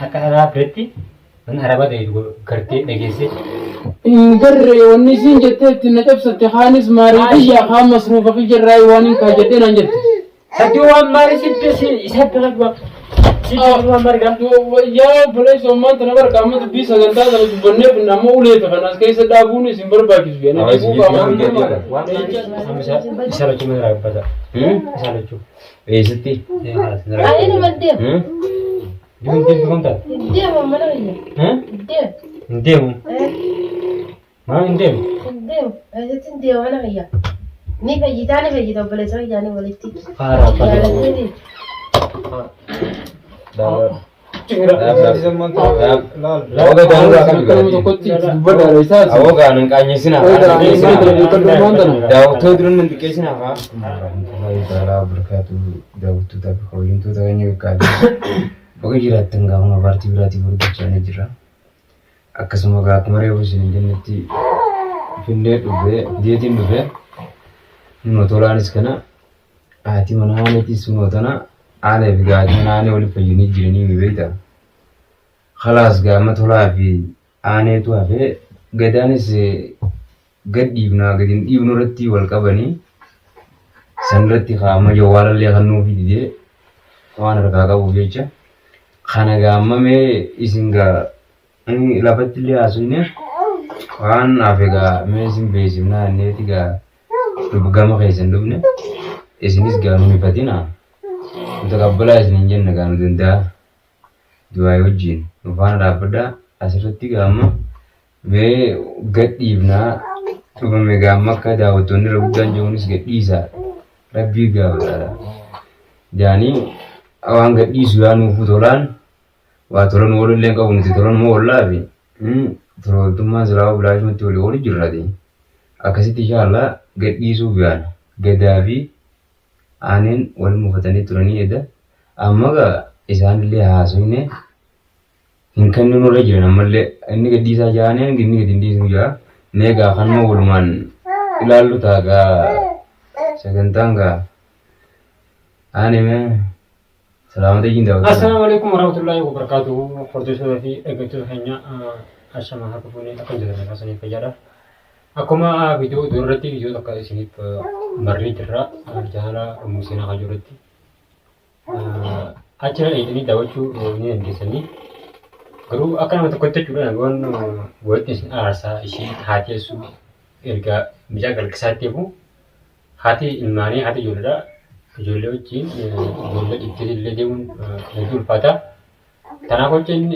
Akka dhalaa biratti mana arabaa ta'e gartee dhageessee. Hin garre wanni isiin jettee ittiin na cabsatte kaanis maarii kiyya kaan masruufa kiyya irraa waan hin kaajadhee naan jette. Sadii waan maali sitti si isa bira du'a. Si waan maali gaa. Yaa obboleessa ammaan tana bara qaama dubbii sagantaa sana dubbanneef amma ulee fi kanas keessa dhaabuun isin barbaachisu jedhanii Awais dubuu biitti qaamaa waan hundumaa. jedhu. Waan maali amma isa isa lachuu mana raabata. Isa lachuu. Eessatti? Ani nama deemu. Deemu deemu kan taate. Hin deemu mana kiyya. Hin deemu. Hin deemu. Maal hin deemu? Hin deemu. Eessatti hin deemu mana kiyya. Ni fayyitaa ni fayyita obboleessa kiyyaa ni walitti. Haaraa Jaalatteeti. Nama tokkotti dubbadhaadha isaas. Awoo gaa nan qaanyessina. Daawwattoota dura nan xiqqeessina haa. Warahmatullahi ta'ala wabarakaatu daawwattoota fi kabajamtoota keenya qaqqaalii. Baga jiraattan gaafuma paartii biraatii hordofaa jira. Akkasuma gaa akkuma reefu isin hin jennetti Finfinnee dhufee fideetiin dhufee numa tolaanis kana haati manaa aaneetis sunoo tana aanee fi haati manaa aanee waliif fayyanii jiranii mi beekta. Khalaas gaama tolaa fi aaneetu hafee gadaanis gad dhiibnaa gad hin dhiibnu irratti wal qabanii san irratti kaa'ama jawwaalallee kan nuufi didee waan harkaa qabuuf jecha kana gaammamee isin gaa lafatti illee haasofne waan hafe gaa mee isin beeksifnaa inneeti gaa gama keessan dhufne isinis gaa nu hifatina nu taqabbalaa isin hin jenne gaa nu danda'a du'aa wajjin nu faana dhaabbadhaa asirratti gaa amma mee gad dhiifnaa dhufame gaa amma akka daawwattoonni irra guddaan jiruunis gad dhiisaa rabbii gaafataadha jaanii waan gad dhiisu yaa nuufuu tolaan waa tolan ooluu illee hin qabu nuti tolanuma oollaa fi tola ooltummaan silaa bilaashumatti walii oolu jirrati akkasitti inshaallah gad dhiisuuf yaala gadaa fi aaneen wal mufatanii turanii eda amma gaa isaanillee haasofne hin kenninu irra jiran ammallee inni gad dhiisaa jaaneen inni gad hin dhiisnu jaa mee gaa kanuma walumaan ilaallu ta'a gaa sagantaan gaa aane mee salaamata iyyuu daawwatu. Assalaamu alaikum warahmatullahi wabarakatuhu. Hordoftoota fi dhaggeeffattoota keenya ashama harka fuunee akkam jirtan kaasanii fayyaadha. Akkuma viidiyoo duratti viidiyoo tokko isiniif marree jirra jaalala seenaa kan jirutti. Achirra dheedhanii daawwachuu ni dandeessanii. Garuu akka nama tokkotti jechuudha namoonni walitti isin araarsaa ishii haateessuu erga mucaa qalqisaatti eegu haati ilmaanii haati ijoolleedha. Ijoollee wajjin ijoollee dhiiftee illee deemuun hedduu ulfaata. Kanaaf wajjin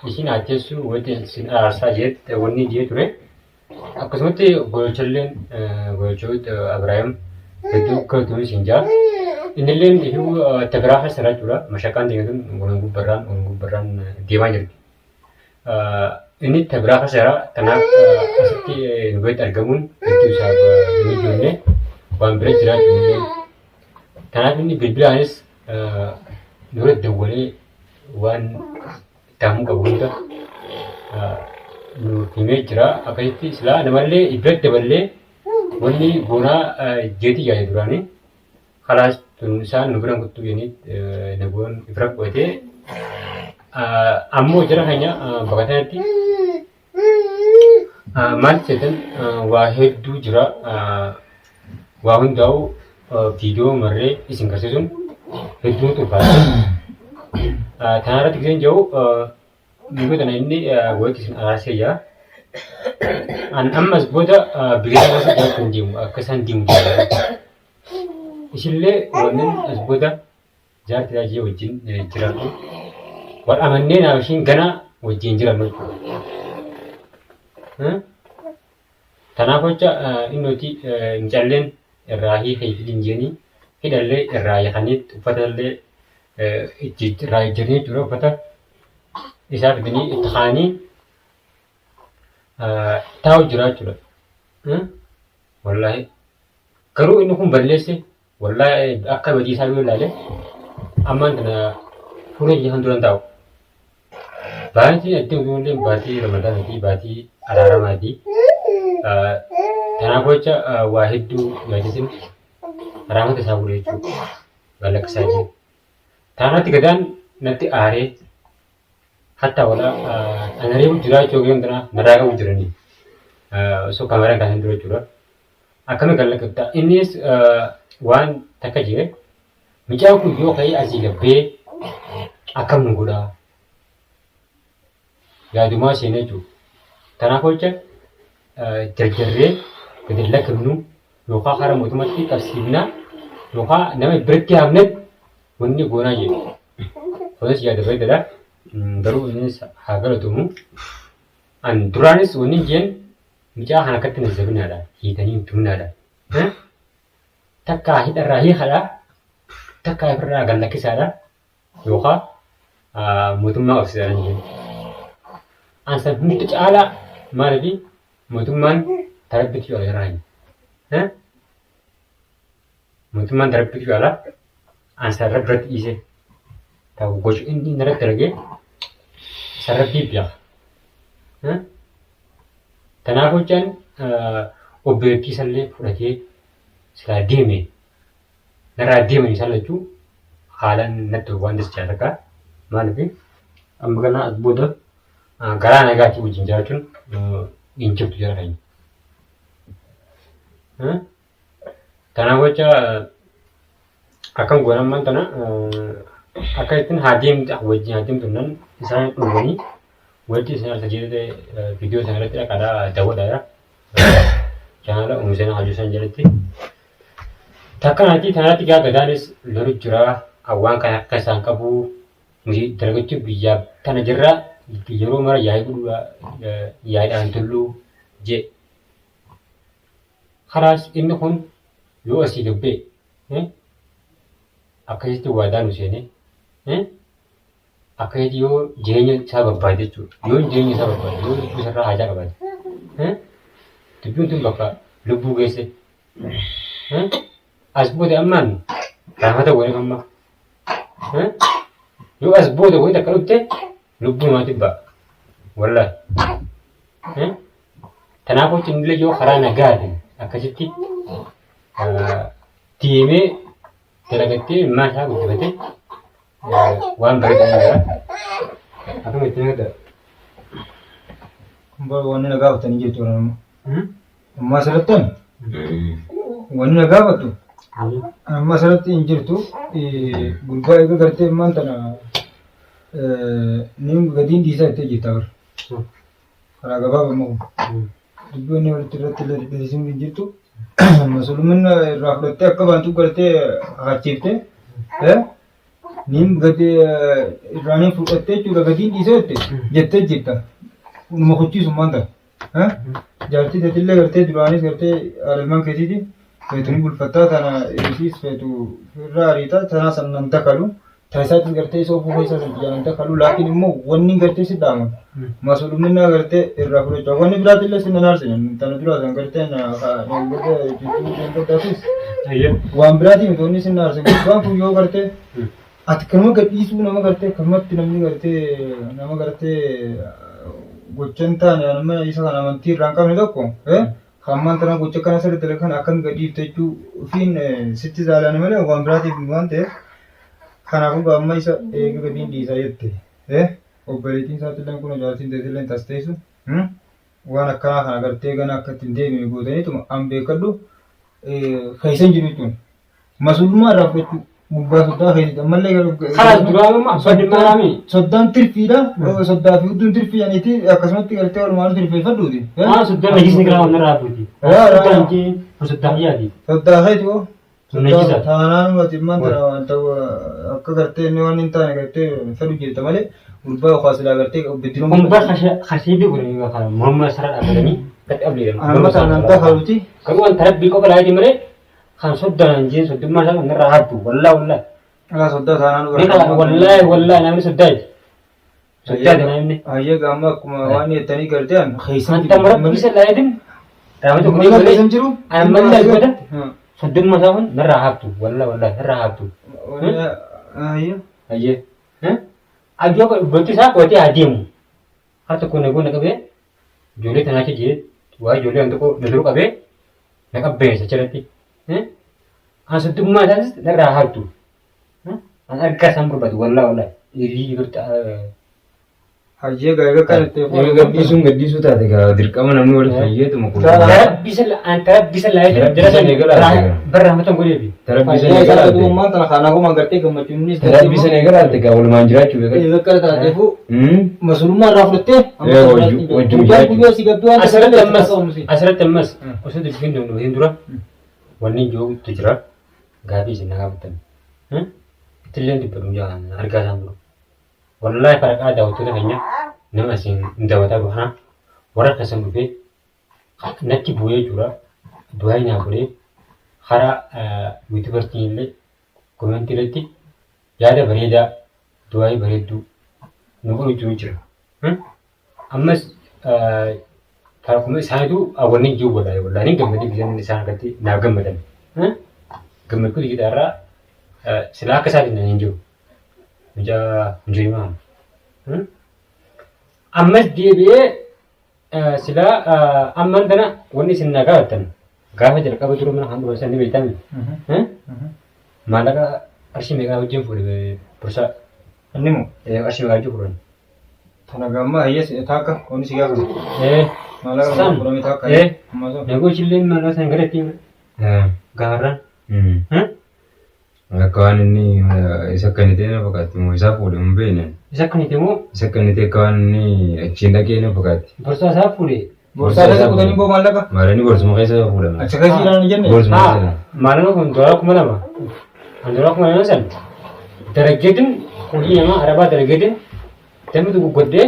ishiin haateessuu walitti isin araarsaa jeetti wanni jee ture. Akkasumatti goochalleen gochoota Abiraayim hedduu galatoomii siin jaa. Innilleen ifuu itti biraa keessa jira jechuudha. Mashaqaan teenya tun waluma gubbarraan waluma gubbarraan deemaa jirti. Inni itti biraa keessa jira. Kanaaf asitti nu biratti argamuun hedduu isaaf hin ijoollee waan bira jira jechuudha. Kanaaf inni bilbilaanis nurratti dawwalee waan ta'amuu qabu hunda nuuf himee jira. Akkasitti silaa namallee iddootti daballee wanni goonaa jeetii yaade duraanii kalaas tun isaan nu biran kuttuu jedhanii nagoon ifra godhatee ammoo jara keenya bakka kanatti maal jedhan waa hedduu jira waa hundaa'u viidiyoo marree isin garsiisuun hedduu nutti ulfaata. Kana irratti giseen jiru miidhuu tana inni walitti isin araarsee jira. An ammas booda biyya keessa jiraachuu hin deemu akka isaan deemu jira. Isinillee wanneen as booda jaarti raajii wajjin jiraadhu. Wal amannee naaf ishiin ganaa wajjin jirannu jechuudha. Kanaaf jecha innoti micalleen irraa hiikee fi dinjeenii hidhallee irraa hiikanii uffatallee irraa jijjiiranii jechuudha uffata isaa fidanii itti kaa'anii taa'u jira jechuudha. Wallaahi garuu inni kun balleesse Wallaahi akka badii isaa yoo ilaale ammaan tana fuula kiyya kan duran taa'u. Baatiin adda utuullee baatii Ramadaanaati baatii araaramaati. Kanaaf jecha waa hedduu yaadatin raamata isaa godhe jechuudha. Maallaqa isaa jiru. Taanatti gadaan natti aaree Hatta wala ana reebu jiraa jechuu yoo tana narraa qabu jiranii. Osoo kaameraan kaasan dura jechuudha. Akkami kan lakkifta. Innis waan takka jee mucaan kun yoo ka'ee asii gabbee akkam nu godhaa. Yaadumaa seenee jechuudha. Kanaaf jecha jarjarree gadi hin lakkifnu yookaan karaa mootummaatti qabsiifna yookaan nama biratti haafnetti wanni goonaa jedhu. Kunis yaada bareedaadha. Garuu innis haa galatomu. An duraanis wanni jeen mucaa kana akkatti hin zabinaadha. Hiitanii hin tuminaadha. Takkaa hidharraa hiikadha. Takkaa ofirraa gad lakkisaadha. Yookaan mootummaa qabsiisaadha jeen. An san hunda caalaa maaliif mootummaan tarabbitti caalaa irraa hin. Mootummaan tarabbitti caalaa an san rabbi irratti dhiise. Ta'u gocha inni narratti dalagee san rabbii beeka. Kanaaf hojjaan obboleettii isallee fudhatee silaa deeme narraa deeman isaan lachuu haalaan natti waan dasichaa takka maaliif amma kana as booda garaa nagaatii wajjin jiraachuun hin jirtu jara keenya. Kanaaf jecha akkam goona ammaan tana akka ittiin haa deemtu wajjin haa deemtu nan isaan dhowwanii wajji isin arsa jedhee viidiyoo sana irratti dhaqaadhaa daawwadhaadha. Chaanaala Umu Seenaa Hajuu san jalatti. Takka natti tanatti gaa gadaanis lolu jira waan kana akka isaan qabu nuti dalagachuu biyyaa tana jirra yeroo mara yaa'ii godhuudha yaa'iidhaan tulluu jee. Kalaas inni kun yoo asii gad ba'e akkasitti waadaa nu seenee akkasitti yoo jireenya isaa barbaade jechuudha. Yoo jireenya isaa barbaade yoo lubbuu isarraa haajaa qabaate dubbiin tun bakka lubbuu geesse. As booda ammaan raafata wayii amma yoo as booda wayii takka dhufte lubbuu namaatti ba'a. Wallaahi. Kanaafuu innillee yoo karaa nagaatiin akkasitti deemee dalagattee ilmaan isaa guddifatee waan bareedaa ni jira. Akkamitti nagada? Kun baay'ee wanni na gaafatanii jirtu nama. Amma asirratti wanni na gaafattu amma asirratti hin jirtu gurbaa eega gartee ammaan tana ni gadiin dhiisaa jettee jirta bara. Karaa gabaabaa immoo dubbii inni walitti irratti illee dhiyeessuun hin jirtu. Musliimonni irraa fudhattee akka baantu gartee kakachiifte niin gadi irraa niin fudhattee jechuudha gadiin dhiisee jette jettee jirta. Numa kuchiisu maal ta'a? Jaartii teetillee gartee duraanis gartee haadha ilmaan keetiiti. Feetu ni bulfattaa tana isiis feetu irraa ariita tanaa san nan dakalu. Taasisaatiin gartee isa ofuu keessaa san ijaan dakalu laakiin immoo wanni gartee si dhaamu masuudhuminaa gartee irraa fudhachaa wanni biraatillee si nan aarsine tana duraa san gartee na jidduu waan biraatiin miti wanni si na aarsine gurbaan kun yoo gartee ati kanuma gadhiisuu nama gartee kanumatti namni gartee nama gartee gocha hin taane nama isa kan amantii irraa hin qabne tokko Hammaan tana gocha kana sirriitti dalagan akkam gadhiifte jechuu ofiin sitti zaalani malee waan biraatiif waan ta'eef kanaafuu amma isa eega gadiin dhiisaa jette obboleettiin isaatti kun jaartiin teetillee tas teessu waan akkanaa kana gartee gana akka ittiin deebine gootaniituma an beekadhu keessa hin jiru jechuun. Masuulummaa irraa fudhachuu gubbaa soddaa keessatti ammallee garuu Karaa duraa amma abbaan dhimma alaami. soddaan tirfiidha. Soddaa fi hudduun tirfii aniiti akkasumatti gartee walumaan tirfeeffadhuuti. Waan soddaan najisni gara waan irraa fuuti. Yaa, yaa. Soddaan jee soddaa yaadi. Soddaa keeti hoo. Najisa. Taanaan ati immaan tana wanta akka gartee inni waan hin taane gartee fedhu jirta malee gurbaa yookaan silaa gartee bidiruun. Kun bar khashiibii godhanii yookaan morma sarara dhaabbatanii gadi ableedhan. Amma taanaan dakaluuti. Garuu wanta rabbii qofa laayiti malee kan soddaan jeen soddummaa isaa kan irraa hattu wallaa wallaa. Alaa soddaa taanaan Ni qaba wallaahi wallaahi namni soddaati. Soddaati namni. Hayyee gaamma akkuma waan jettanii gartee an keessan Wanta mara isa laayitin raamata Mana godhee keessan jiru. Ammallee goota soddummaa isaa kun narraa hattu wallaa wallaa narraa hattu. Hayyee. Hayyee. Ayyoo obboleetti isaa qo'atee haa deemu. Har tokko na goona qabee ijoollee tanaa achi jee waa ijoollee kan tokko na dura qabee na qabbeessa achirratti. An soddummaa isaatis narraa hattu. An argaa isaan barbaadu wallaa wallaa dhiirri birta. Hayyee gaa egaa kan itti Egaa gaddisuun gaddisuu taate gaa dirqama namni wal fayyeetuma kun. Rabbi sala anta rabbi sala Rabbi sana eegalaa barra hamatan godheefi. Tarabbii sana Fayyaa isaa eegalaa dhugummaan tana kanaa goma gartee gammachuunis Tarabbii sana eegalaa gaa walumaan jiraachuu beekaa. Egaa akkana taateefu masulummaa irraa fudhattee Eh, wajjin guyyaan jiraachuu. guyyaa si gabbii waan Asirratti ammas ta'uumsi. asirratti ammas osoo dubbiin hin dura wanni jirutu jira gaafii isin nagaa bittan. Ittillee dubbatu jaa argaa isaan dura. Wallaahi faraqaa daawwattoota keenya nama isin hin daawwataa jiru kana warra keessan dhufee natti bu'ee jechuudha. Du'aa naa godhee karaa yuutuubartiin illee komentii irratti yaada bareedaa du'aa bareedduu nu godhu jiru jira. Ammas Akkuma isaaniitu wanni jiru wallaahi wallaahi ni gammadee bishaan isaan irratti naaf gammadan. Gammachuu xixiqqaa irraa silaa akka isaatiin hin jiru. Mucaa mujrimaa. Ammas deebi'ee silaa amman tana wanni isin naa gaafattan gaafa jalqaba dura mana kan dhufe san ni beektami. Maallaqa qarshii meeqaa wajjin fuudhe bursaa Inni moo qarshii meeqaa wajjin fuudhan. tana gammaa hayyees taakka wanni si gaafatu. Maallaqa San. fudhame taakka. Amma sun. Negooshiilleen maallaqa san galatti gaafarraan. Akka waan inni isa akka inni ta'e na fakkaatti moo isaa fuudhe hin beekne. Isa akka inni ta'e moo Isa akka inni ta'e akka waan inni achiin dhaqee na fakkaatti. borsaa isaa fuudhe. Boorsaa keessa kutanii boo maallaqa. Maalini borsuma keessa fuudhama. Achi keessa jiran hin jenne. Borsuma keessa. Maallaqa kun doolaa 2000. An doolaa 2000 san daraggeetiin hojii namaa arabaa daraggeetiin dammi tokko godhee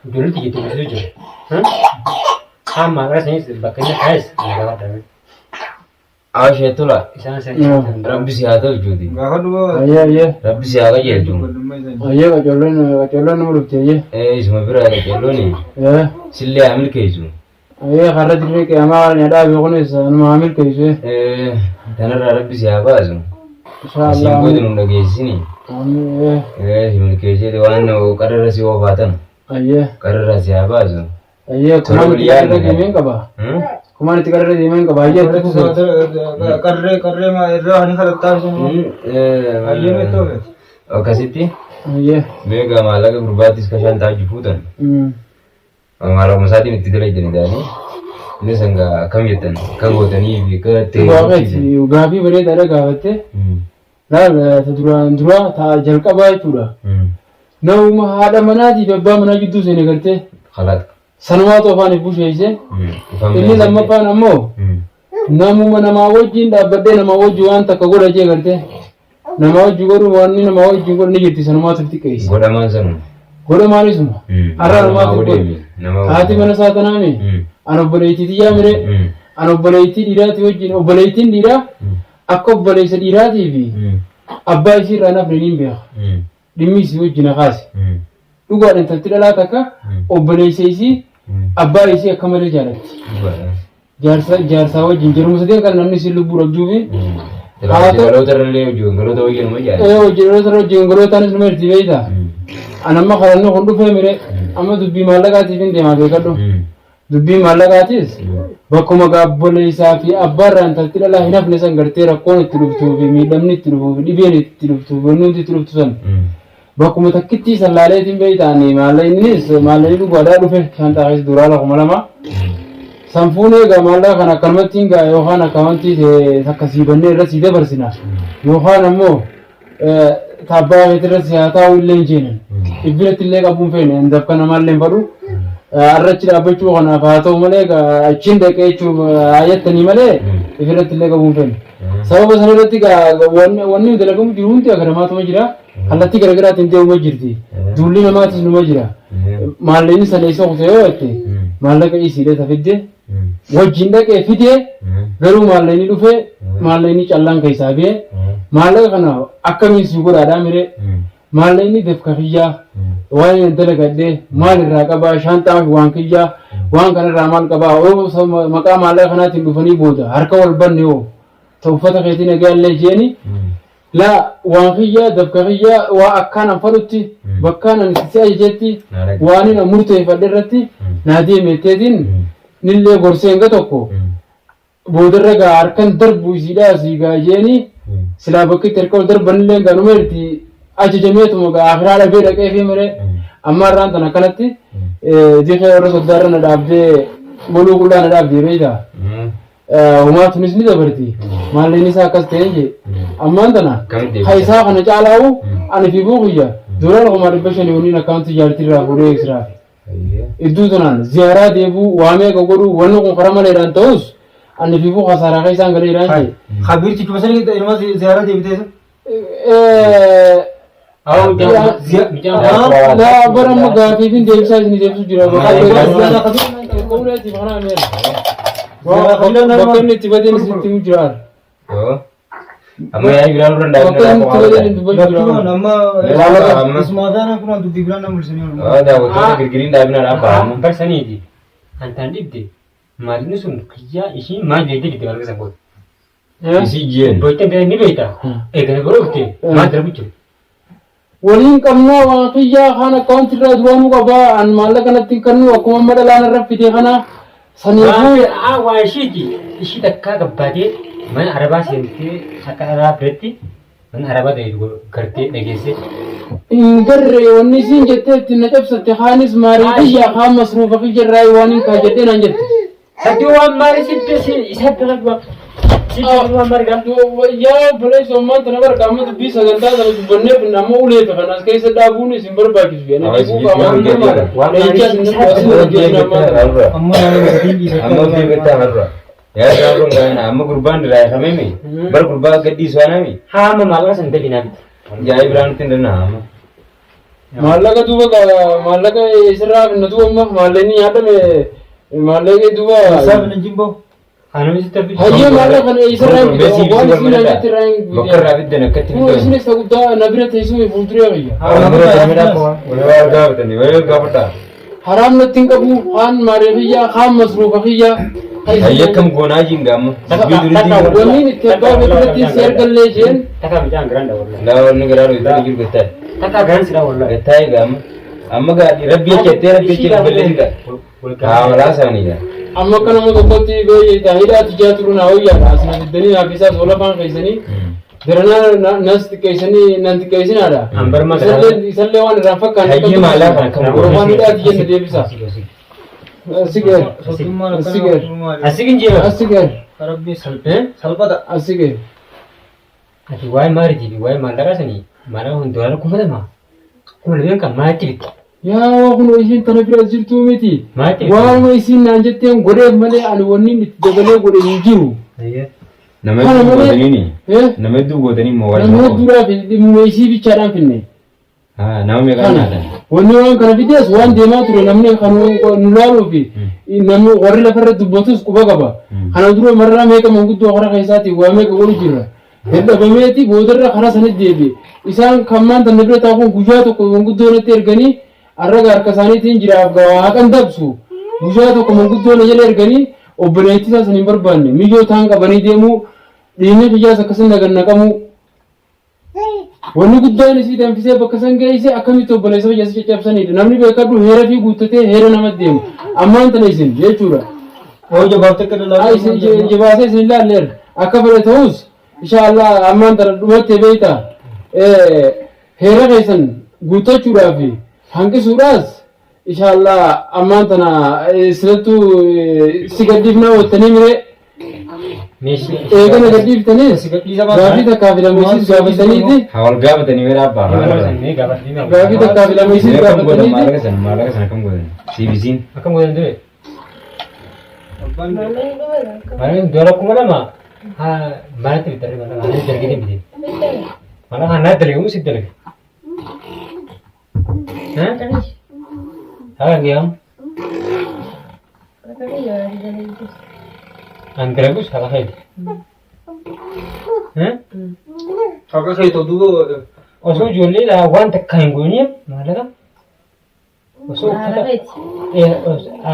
ijoollee xiyyeetti guddisuu jira. Haan maallaqa sanis bakka inni kaa'es gabaadha. Aashee tola. Isaan san Rabbi si haa ta'u jechuuti. Gaafa dhuba. Ayyee ayyee. Rabbi si haa qajeelchu. Ayyee qacolloon qacolloon nama dhufte ayyee. Ee isuma bira qajeellooni. Ee. Sillee haa milkeessu. Ayyee karra dirree qiyaamaa kana dhaabe kunis nama haa milkeessu. Ee tanarraa rabbi si haa baasu. Inshaa Isiin Allah. booda nu dhageessisini. Amiin. Ee. Ee si milkeessee waan qararra si oofaatan. Ayyee. Qararra si haa baasu. Ayyee kumaan itti qararra deemeen qaba. Hmm? Kumaan itti qararra deemeen qaba. Ayyee itti fufe. Qarree qarree irraa ni kadhattaa sun. Hmm, Hayyee meettoo feete. Akkasitti Ayyee. meeqa maallaqa gurbaattis kashaan taaju fuutan. Maallaquma isaatiin itti dalagdani ta'anii. Inni sangaa akkam jettan akka gootanii fi akka itti Waaqeeti gaafii bareedaadha gaafatte. Laal ta duraan dura ta jalqabaa jechuudha. Namuma haadha manaatii fi abbaa manaa gidduu seene gartee Kalaat. sanumaatu afaaniif busheeyse. Inni lammaffaan ammoo namuma namaa wajjin dhaabbadhee namaa wajjin waan takka godha jee gartee namaa wajjin godhu waan inni namaa wajjin godhu ni jirti sanumaatu itti xiqqeesse. Godhamaan sanuma. Godhamaan isuma. Har'a namaatu godhe. Haati mana isaa tanaami. An obboleettii tiyyaa miree. An obboleettii dhiiraati wajjin obboleettiin dhiiraa akka obboleessa dhiiraatii fi abbaa isii irraa nafni niin beeka. Dhimmi isii wajjin kaase. Dhugaadha intalti dhalaa takka obboleessa isii abbaa isii akka malee jaalatti. Jaarsa jaarsaa wajjin jiruma sadeen kan namni isiin lubbuu dhabduufi. Dhaloota irrallee hojii galoota wajjin nama Ee jaalatti. hojii dhaloota irra wajjin galootaanis nama irti beekta. An amma karanni kun dhufee mire amma dubbii maallaqaatiif hin deemaa beekadhu. Dubbii maallaqaatis bakkuma gaabboleessaa fi abbaarraa intalti dhalaa hin hafne san gartee rakkoon itti dhuftuu fi miidhamni itti dhufuu fi dhibeen itti dhuftuu fi wanni hundi itti dhuftu san bakkuma takkittii san laaleetiin beektaani maallaqnis maallaqni dhugaadhaa dhufe shaanxaa keessa duraa 2000 san fuunee egaa maallaqa kana akkanumatti hin gaa yookaan akkaawwantii takka sii bannee irra sii dabarsina yookaan ammoo taabbaa keetirra si haa taa'u illee hin jeenan. Ibbiratti illee qabuun feene hin dafka namaallee hin fadhu. Arrachi dhaabbachuu kanaaf haa ta'u malee achiin dhaqee jechuun haa malee ifirratti illee qabuun feene. Sababa sana irratti wanni dalagamu jiru hundi agaramaatuma jira. Kallattii garaagaraatiin deemuma jirti. Duulli namaatis numa jira. Maallaqni sana isa kute yoo jette maallaqa isiidha tafidde wajjin dhaqee fidee garuu maallaqni dhufee maallaqni callaan keessaa ba'ee maallaqa kana akkamiin sii godhaadhaa miree maallaqni dafka kiyyaa waan inni dalagadhee maal irraa qabaa shaanxaa fi waan kiyyaa waan kanarraa maal qabaa oo maqaa maallaqa kanaatiin dhufanii booda harka wal banne hoo ta uffata keetii nagayaallee jeeni Laa waan kiyya dafka kiyya waa akkaan an fadhutti bakkaan an itti si ajajetti waanin an murteeffadhe irratti naa deemi jetteetiin nillee gorsee hanga tokko boodarra gaa harkan darbu isiidhaa asii gaa jeeni silaa bakka itti harka ol darbanillee gaa numa irti ajajameetuma gaa akiraa dhabee dhaqee fi miree. Amma har'aan tana akkanatti dikee warra soddaa irra na dhaabdee moluu qullaa na dhaabdee beektaa. Homaa tunis ni dabarti. Maalleen isaa akkas ta'ee jee. Ammaan tana Akkamitti ha isaa kana caalaa'u ani fi kiyya doolaara 500,000 waliin akkaawuntii jaartii irraa fuudhee eegsiraafi. Iddoo tanaan ziyaaraa deebuu waa meeqa godhuu wanni kun karaa maleedhaan ta'us ani fi kasaaraa keessaan galeeraan jee. Kabiirti cuma sanii ilma ziyaaraa deebitee isa. Laa bara amma gaafii fi deebisaa isin deebisu jira. Bakka inni itti badeen isinitti himu jira. Amma yaa'ii biraan dura Bakka inni itti badeen dubbachuu jira. Lakkiiwwan amma Amma. isuma afaan kun dubbii biraan na mul'isanii oolu. Daawwattoota girgiriin dhaabinaa dhaabbaa amma. Barsaniiti. Antaan dhibde maalini sun kiyyaa ishii maal jettee didde maallaqa san booda. Isii jeen. Booyittan ta'e ni beekta. Eegala godhu dhufte maal darbu jiru. Waliin qabnaa waan kiyyaa kaan akkaawunti irraa duraanuu qabaa an maallaqa natti hin kennu akkuma amma dhalaan irra fite kana saniifuu Waan ishiiti ishii takkaa gabbaatee mana arabaa seentee akka dhalaa biratti mana arabaa ta'e gartee dhageessee. Hin garre wanni isiin jettee ittiin na cabsatte kaanis maarii kiyyaa kaan masruufa kiyya irraa waan hin kaa jedhee naan jette. Sadii waan maali sitti isa bira du'a. Sitti waan maali gaaf. Yaa obboleessa ammaan tana barka amma dubbii sagantaa kana dubbannee finna amma ulee fi kanas keessa dhaabuun isin barbaachisu. Amma isin Amma nama gatiin dhiisa. Amma ofii bittaa har'a. Yaa gaafon gaana amma gurbaan irraa hiikamee bar gurbaa gadhiisu anami Haama maallaqa san dafinaa bitti. Yaa'ii biraan nutti hin danda'a amma. Maallaqa duuba maallaqa isirraa finna duuba amma maallaqni nyaatame maallaqni duuba. Isaaf hin jibboo. Kanuma sitti argu. Hayyee maallaqa kana isirraa hin fidu waan isin nyaatti irraa hin Bakka irraa fiddan akkatti Kun fiddan. isinis ta guddaa na bira teessuma fuulduree wayya. Wal gaafatanii wal gaafadhaa. Haraam natti hin qabu kaan maarii kiyyaa kaan masruufa kiyyaa. Hayyee akkam goonaa jiin gaamma. Dubbii duriitiin. Wanni itti abbaa beekumatti si argallee isheen Takka midhaan garaan dha wallahi. Laa wanni garaa dhufee jiru gattaa'e. Takka garaan siraa wallahi. Gattaa'e gaamma. Amma gaadhi rabbi jettee rabbi jettee balleessi gaadhi. Haa walaa isaanii gaa. Amma akka nama tokkotti beeyta hidhaa tijaa turu naa wayyaadha asina fiddanii naaf isaas wal afaan keessanii daranaa nas xiqqeessanii nan xiqqeessinaadha. Ambar ma Isallee waan irraan fakkaanne Hayyee maalaa kana akkam goona? Waan hidhaa tijjanne deebisa. Asigeer. Soddommaan Asigeer. akkana maali? Asigin jeema. Asigeer. Rabbi salphata. Asigeer. Ati waa'ee maaliitii fi waa'ee maallaqaa sanii maallaqa kun doolaara 2000 2,000 kan maalitti bitte? Yaa waa kun isiin tana bira jirtuu miti. Maalitti bitte? Waanuma isiin naan jetteen godheef malee ani wanni itti dabalee godhe hin jiru. Nama Kana hedduu malee- gootaniini. Eh? Nama hedduu gootanii immoo wal Nama hedduudhaaf dhimmuma isii bichaadhaan finne. Haa nama meeqa Kana nyaatan? wanni waan kana fidees waan deemaa ture namni kan nu laaluu fi namni warri lafarra dubbatus quba qaba. Kana dura marraa meeqa manguddoo karaa keessaatiin waa meeqa godhu jirra. Dadhabameeti boodarra karaa sanatti deebi'e. Isaan kan maanta na bira taa'u kun guyyaa tokko manguddoo natti erganii arraga harka isaaniitiin jiraaf gawaa haqan dabsu. Guyyaa tokko manguddoo na jala erganii obboleettii isaa san hin barbaanne miyyoo ta'an qabanii deemuu dhiinni kiyyaas akkasin nagannaqamuu. Wanni guddaan isii danfisee bakka san geesse akkamitti obboleessa kiyya si caccabsanidha. Namni beekadhu heera fi guuttatee heera namatti deema. Ammaan tana isin jechuudha. Yoo jabaatte akka Haa isin jabaasee isin ilaalleerra. Akka fedhe ta'us inshaallah ammaan tana dhumattee beekta. Heera keessan guuttachuudhaaf hanqisuudhaas inshaallah ammaan tana isinattuu si gadhiifnaa wattanii miree eegana gadhiiftanis gaafii takkaa fi lammiisis gaafataniiti Haa wal gaafatanii mee dhaabbaa. Gaafii takkaa fi lammiisis Mee akkam gootan gaafataniiti. maallaqa sana maallaqa sana akkam gootan? CBC'n. Akkam godhan ture? Abbaan Maallaqni doolaara 2000 haa maalatti bittarre maallaqa haala dalgee bite. Maallaqa hannaatti dalagamu sitti dalaga. Haala geeyamu. An dalagus haqa keeti. Haqa keetu duuba Osoo ijoollee waan takka hin gooniif maallaqa osoo uffata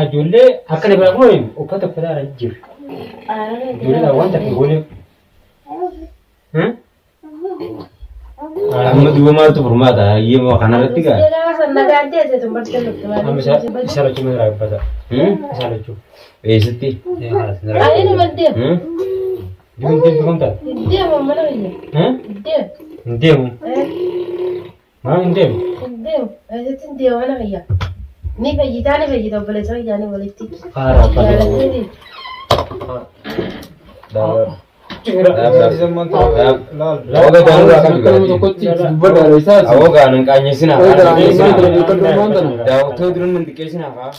ijoollee akka na bira kun uffata uffata irra jiru. Ijoollee waan takka hin gooneef. Amma duuba maaltu furmaata? Hayyee moo kanarratti gaa? Amma isa lachuu mana uffata. Isa lachuu. Eessatti? Deemu deemu kam taate? Hin deemu. Maal hin deemu? Hin deemu. Eessatti hin deemu mana kiyya. Ni fayyitaa ni fayyita obboleessa kiyyaa ni walitti. Faara Jaalatteeti. Laal. Awoo gaanuu Akka nama tokkotti dubbadhaadha isaati. Awoo gaanuu hin qaanyessinaa. Ogaa ani maal tana beekadhu maal tana. Daawwattoota duran hin xiqqeessinaa fa'aa.